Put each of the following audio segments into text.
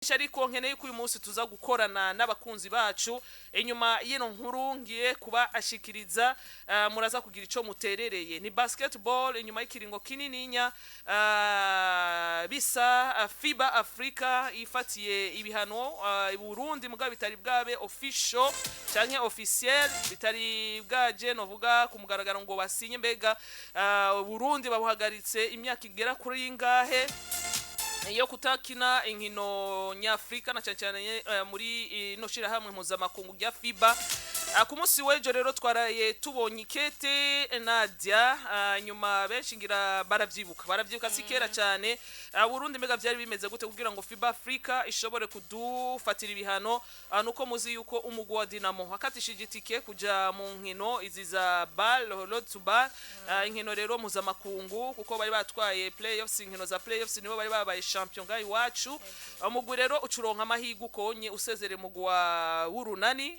Ariko nkeneye ko uyu munsi tuza gukorana n'abakunzi bacu inyuma y'ino nkuru ngiye kuba ashikiriza. Muraza kugira ico muterereye. Ni basketball inyuma y'ikiringo kinininya bisa FIBA Africa ifatiye ibihano Burundi, mugabo bitari bwabe official canke officiel, bitari bwaje novuga ku mugaragaro ngo basinye. Mbega Burundi babuhagaritse imyaka igera kuri ingahe yo kutakina inkino nyafrika, na cyane cyane muri ino shirahamwe mpuzamakungu rya FIBA? Ku munsi w'ejo rero twaraye tubonye ikete, Nadia. Nyuma benshi ngira baravyibuka, si kera cyane. Burundi mbega vyari bimeze gute kugira ngo FIBA Africa ishobore kudufatira ibihano? Nuko muzi yuko umugwi wa Dinamo wakatishije itike kuja mu nkino izi za BAL, Road to BAL, inkino rero mpuzamakungu, kuko bari batwaye playoffs, inkino za playoffs nibo bari babaye champion ngaho iwacu. Umugwi rero ucuronka amahirwe ukonye usezere umugwi wa w'Urunani.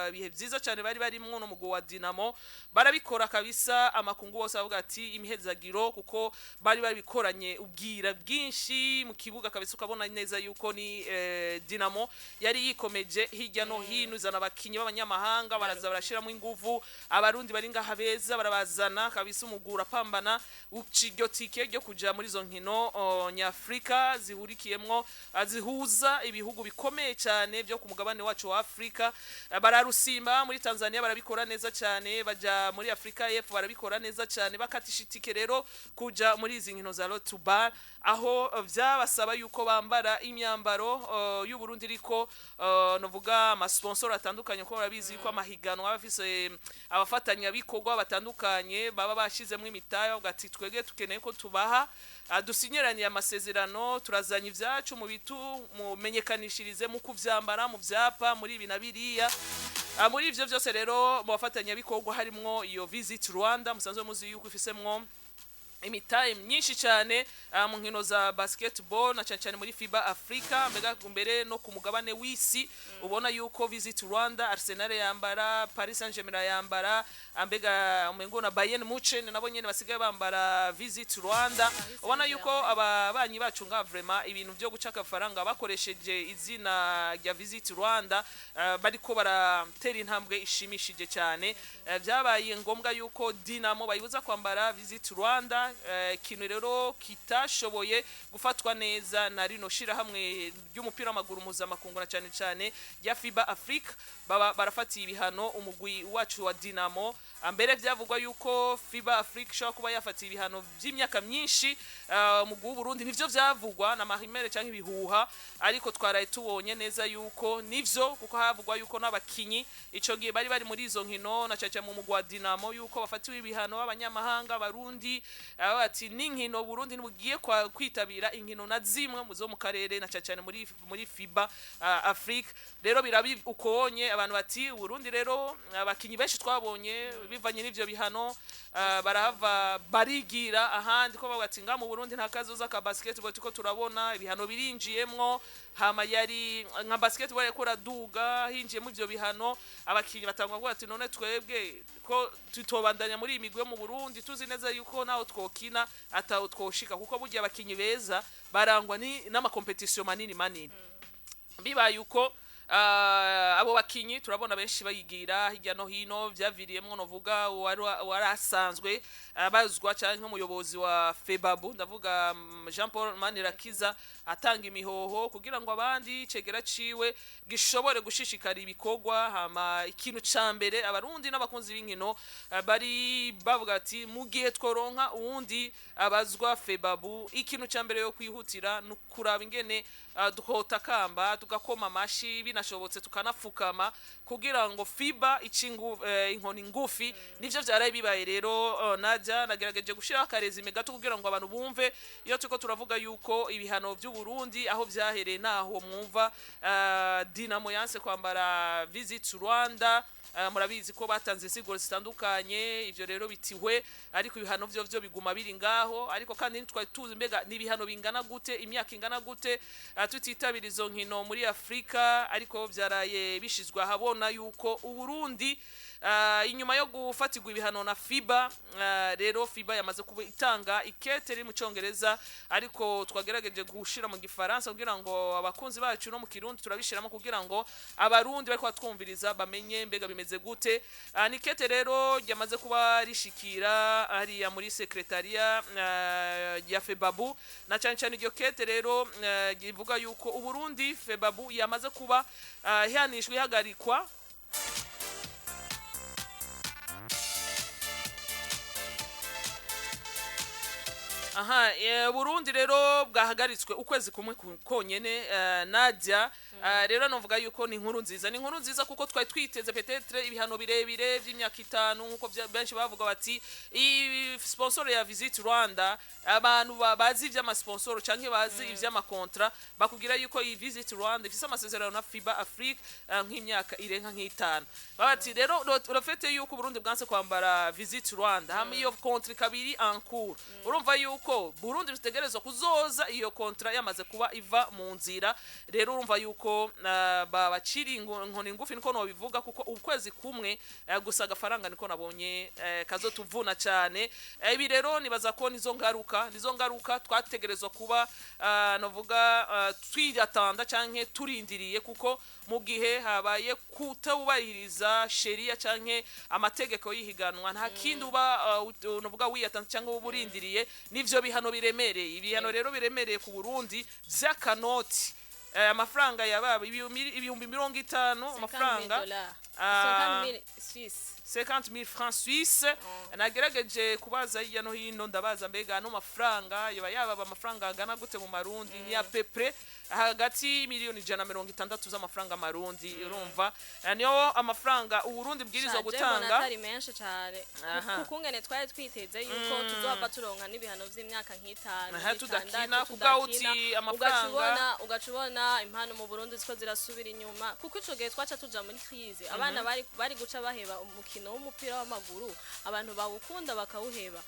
Ibihe vyiza cyane bari barimwo n'umugwi wa Dinamo, barabikora kabisa. Amakungu bose bavuga ati imihezagiro, kuko bari babikoranye ubwira bwinshi mu kibuga kabisa, ukabona neza yuko ni Dinamo yari yikomeje hirya no hino, izana abakinyi b'abanyamahanga, baraza barashiramo inguvu, Abarundi bari ngaha beza barabazana kabisa, umugwi urapambana, uca iryo tike ryo kuja muri izo nkino nyafrika zihurikiyemwo, zihuza ibihugu bikomeye cyane byo ku mugabane wacu wa Afrika. Bararusimba muri Tanzania, barabikora neza cyane, baja muri Afrika y'Epfo, barabikora neza cyane, bakatisha itike rero kuja muri izi nkino za Road to BAL, aho vyabasaba yuko bambara imyambaro y'Uburundi iriko novuga amasponsor atandukanye, kuko barabizi yuko amahiganwa aba afise abafatanyabikorwa batandukanye baba bashizemwo imitahe, bavuga ati twebwe tukeneye ko tubaha, dusinyiraniye amasezerano, turazanye ivyacu mu bitu mumenyekanishirize mu kuvyambara mu vyapa muri ibi na biriya. Muri ivyo vyose rero, mu bafatanyabikorwa harimwo iyo Visit Rwanda, musanzwe muzi yuko ifisemwo imitahe myinshi cyane mu nkino za basketball, na cyane cyane muri FIBA Africa, mbega mbere no ku mugabane w'isi. Ubona yuko Visit Rwanda, Arsenal yambara, Paris Saint-Germain yambara, mbega umengo na Bayern Munchen nabo nyene basigaye bambara Visit Rwanda. Ubona yuko ababanyi bacu nga vraiment ibintu byo guca amafaranga bakoresheje izina rya Visit Rwanda, bariko baratera intambwe ishimishije cyane. Vyabaye ngombwa yuko Dinamo bayibuza kwambara Visit Rwanda, ikintu rero kitashoboye gufatwa neza na rino shirahamwe ry'umupira w'amaguru mpuzamakungu, na cyane cyane rya FIBA Africa. Baba barafatiye ibihano umugwi wacu wa Dinamo. Mbere vyavugwa yuko FIBA Africa ishobora kuba yafatiye ibihano vy'imyaka myinshi umugwi w'Uburundi, nivyo vyavugwa na mahimere canke ibihuha, ariko twaraye tubonye neza yuko nivyo, kuko havugwa yuko n'abakinyi ico gihe bari bari muri izo nkino, na cyane cyane mu mugwi wa Dinamo, yuko bafatiwe ibihano b'abanyamahanga Barundi, aho ati n'inkino Burundi ntibugiye kwitabira inkino na zimwe mu zo mu karere, na cyane cyane muri FIBA Afrique. Rero birabi ukonye abantu bati Burundi rero abakinyi benshi twabonye bivanye n'ivyo bihano barahava barigira ahandi, ko bavuga ati nga mu Burundi nta kazoza ka basketball, tuko turabona ibihano birinjiyemwo. Hama yari nka basketball yariko iraduga, hinjiyemo ivyo bihano, abakinyi batangwa kuvuga ati none twebwe ko tutobandanya muri iyi migwi yo mu Burundi, tuzi neza yuko naho twokina ataho twoshika, kuko burya abakinyi beza barangwa ni n'amakompetisiyo manini manini. Bibaye uko, abo bakinyi turabona benshi bayigira hirya no hino, vyaviriyemwo novuga wari asanzwe abazwa canke umuyobozi wa FEBABU, ndavuga Jean Paul Manirakiza, atanga imihoho kugira ngo abandi cegera ciwe gishobore gushishikara ibikorwa. Hama ikintu ca mbere Abarundi n'abakunzi b'inkino bari bavuga ati mu gihe tworonka uwundi abazwa FEBABU, ikintu ca mbere yo kwihutira ni ukuraba ingene duhotakamba, tugakoma amashi, binashobotse tukanafukama, kugira ngo FIBA ice inkoni ngufi. Nivyo vyaraye bibaye rero. Nadia, nagerageje gushiraho akarezime gato kugira ngo abantu bumve iyo turiko turavuga yuko ibihano vy'u Burundi aho vyahereye, naho mwumva Dinamo yanse kwambara Visit Rwanda. Murabizi ko batanze insiguro zitandukanye, ivyo rero bitihwe, ariko ibihano vyo vyo biguma biri ngaho. Ariko kandi ntitwari tuzi mbega ni ibihano bingana gute, imyaka ingana gute tutitabira izo nkino muri Afrika, ariko vyaraye bishizwe ahabona yuko Uburundi Inyuma yo gufatirwa ibihano na FIBA, rero FIBA yamaze kuba itanga ikete riri mu Cyongereza, ariko twagerageje gushira mu Gifaransa kugira ngo abakunzi bacu, no mu Kirundi turabishiramo kugira ngo Abarundi bariko batwumviriza bamenye mbega bimeze gute. Ni ikete rero ryamaze kuba rishikira hariya muri secrétariat ya FEBABU, na cyane cyane iryo kete rero rivuga yuko Uburundi FEBABU yamaze kuba ihanishwa ihagarikwa. Aha, Burundi rero bwahagaritswe ukwezi kumwe konyene. Nadia, rero novuga yuko ni inkuru nziza, ni inkuru nziza kuko twari twiteze peut-être ibihano birebire by'imyaka 5, nkuko benshi bavuga bati iyi sponsor ya Visit Rwanda, abantu bazi ivy'amasponsor canke bazi ivy'amakontra bakubwira yuko iyi Visit Rwanda ifise amasezerano na FIBA Afrique nk'imyaka irenka nk'itanu. Bati rero urafete yuko Burundi bwanse kwambara Visit Rwanda hamwe iyo contrat kabiri en cours, urumva yuko Burundi bitegerezwa kuzoza iyo contrat yamaze kuba iva mu nzira. Rero urumva yuko babaciri inkoni ngufi, niko nobivuga, kuko ukwezi kumwe gusa agafaranga niko nabonye kazotuvuna cyane. Ibi rero nibaza ko nizo ngaruka twategerezwa kuba novuga twiyatanda canke turindiriye, kuko mu gihe habaye kutubahiriza sheria canke amategeko y'ihiganwa, nta kindi uba novuga wiyatanze cyangwa uba urindiriye, nivyo bihano biremereye. Ibihano rero biremereye ku Burundi vy'akanoti, amafaranga yababa 50,000 amafaranga 50,000 francs suisse. Nagerageje kubaza hirya no hino, ndabaza mbega ano mafaranga yoba yababa amafaranga angana gute mu Marundi? Ni à peu près hagati 160,000,000 z'amafaranga Marundi. Urumva, niyo amafaranga Uburundi bwirizwa gutanga. Atari menshi cyane kukungene twari twiteze yuko tuzohava turonka n'ibihano vy'imyaka nk'itanu. Aha, tudakina kubwa uti amafaranga. Ugaca ubona impano mu Burundi ziko zirasubira inyuma, kuko ico gihe twaca tuja muri crise, abana bari guca baheba umukino w'umupira w'amaguru, abantu bawukunda bakawuheba.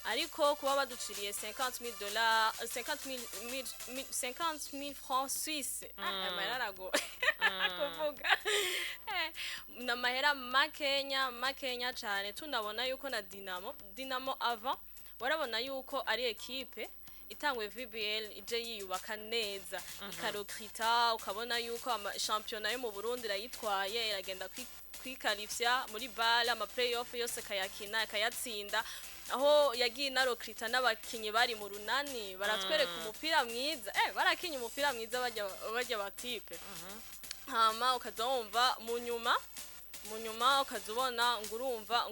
Ariko kuba baduciriye 50000 dollars, 50000 50000 francs suisse, amahera aragoye kuvuga. Ni amahera makenya makenya cyane. Tunabona yuko na Dinamo avant warabona yuko ari ekipe itangwe VBL ije yiyubaka neza, ikarokrita, ukabona yuko ama shampiyona yo mu Burundi irayitwaye, iragenda kwikarifya muri BAL, ama playoff yose kayakina kayatsinda, aho yagiye inarokrita n'abakinyi bari mu Runani baratwereka umupira mwiza, barakinye umupira mwiza bajya batipe. Hama ukaza wumva mu nyuma ukaza ubona ngo urumva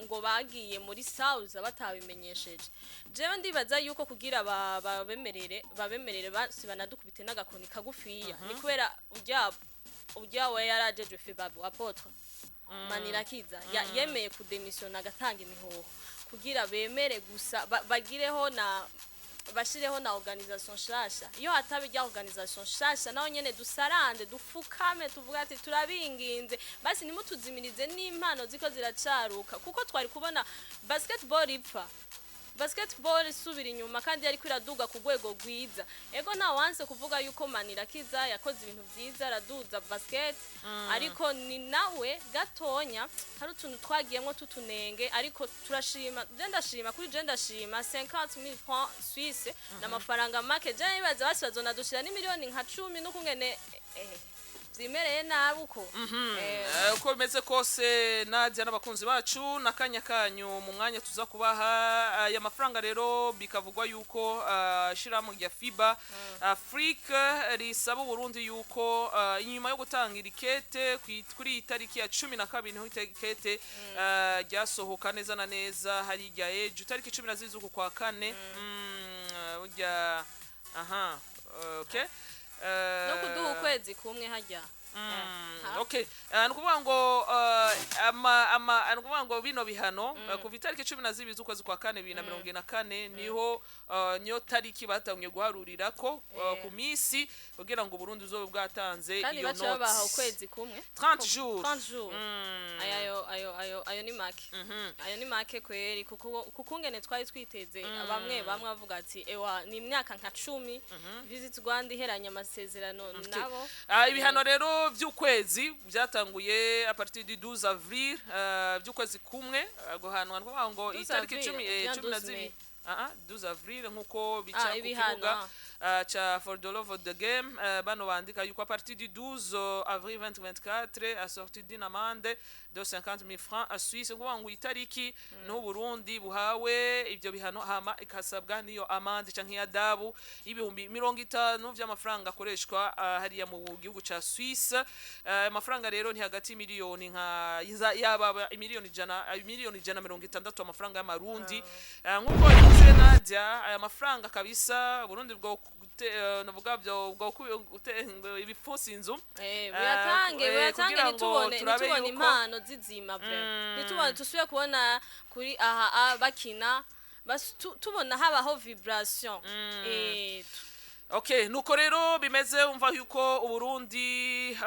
ngo bagiye muri South batabimenyesheje. Jewe ndibaza yuko kugira babemerere basi banadukubite n'agakoni kagufiya, ni kubera urya we yarajejwe FEBABU, apôtre Manirakiza, yemeye kudemisiona agatanga imihoho kugira bemere gusa bagireho na bashireho na organisation nshasha. Iyo hataba ijya organisation nshasha, naho nyene dusarande, dufukame, tuvuga ati turabinginze basi nimutuzimirize n'impano ziko ziracaruka, kuko twari kubona basketball ipfa, basketball isubira inyuma kandi yariko iraduga ku rwego rwiza. Ego, nta wanse kuvuga yuko Manirakiza yakoze ibintu vyiza, araduza basket, ariko ni nawe gatonya hari utuntu twagiyemwo tutunenge. Ariko turashima, je ndashima, kuri je ndashima 50000 francs suisse n'amafaranga make. Je nibaza basi bazonadushira n'imiliyoni nka 10 n'ukungene vyimereye nabi uko. Uko bimeze kose, Nadia n'abakunzi bacu, n'akanya kanyu mu mwanya tuza kubaha aya mafaranga. Rero bikavugwa yuko ishirahamwe rya FIBA Afrique risaba Uburundi yuko inyuma yo gutanga irikete kuri iyi tariki ya 12, niho itekete ryasohoka neza na neza, hari irya ejo tariki 12 z'uku kwa kane. Burya aha, okay. No kuduha ukwezi kumwe harya. Okay, ni ukuvuga ngo ama ama ni ukuvuga ngo bino bihano kuva itariki 12 z'ukwezi kwa kane 2024, niho niyo tariki batangiye guharurira ko ku minsi kugira ngo Burundi uzobe bwatanze kandi iyo baca babaha noti. ukwezi kumwe. 30 jours. 30 jours. Ayo ni make, ayo ni make kweri, kuko ngene twari twiteze, bamwe bamwe bavuga ati ewa ni imyaka nka 10 Visit Rwanda iheranye amasezerano nabo. Ibihano rero. rero by'ukwezi byatanguye à partir du 12 avril, by'ukwezi kumwe, guhanwa ni ngo 12 itariki avril, 10, bien 10 na 12 zibiri. mai. Ah, ah, 12 avril nkuko bica Ah, ku ibihano, kibuga ca For the Love of the Game. Bano bandika yuko à partir du 12 avril 2024, assorti d'une amende de 50 000 francs à Suisse, kuvuga ngo itariki n'u Burundi buhawe ibyo bihano, hama ikasabwa niyo amande canke iyadabu 50,000 vy'amafaranga akoreshwa hariya mu gihugu ca Suisse. Amafaranga rero ni hagati y'imiliyoni nka yaba 100,000,000, 160,000,000 amafaranga y'amarundi. Nkuko bivuze Nadia, aya mafaranga kabisa Burundi bwo navuga byo bwo ibipfunsi inzu. Buyatange, buyatange, kugira ngo ntitubone turabe ntitubone impano zizima vraiment, ntitubone tusubire kubona kuri aha bakina tubona habaho vibration. Okay, nuko rero bimeze, umva yuko Uburundi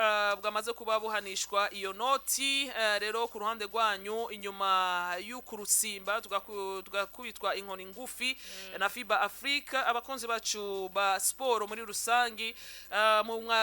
bwamaze kuba buhanishwa iyo noti. Rero ku ruhande rwanyu, inyuma y'ukurusimba tugakubitwa inkoni ngufi na FIBA Africa, abakunzi bacu ba siporo muri rusangi, mu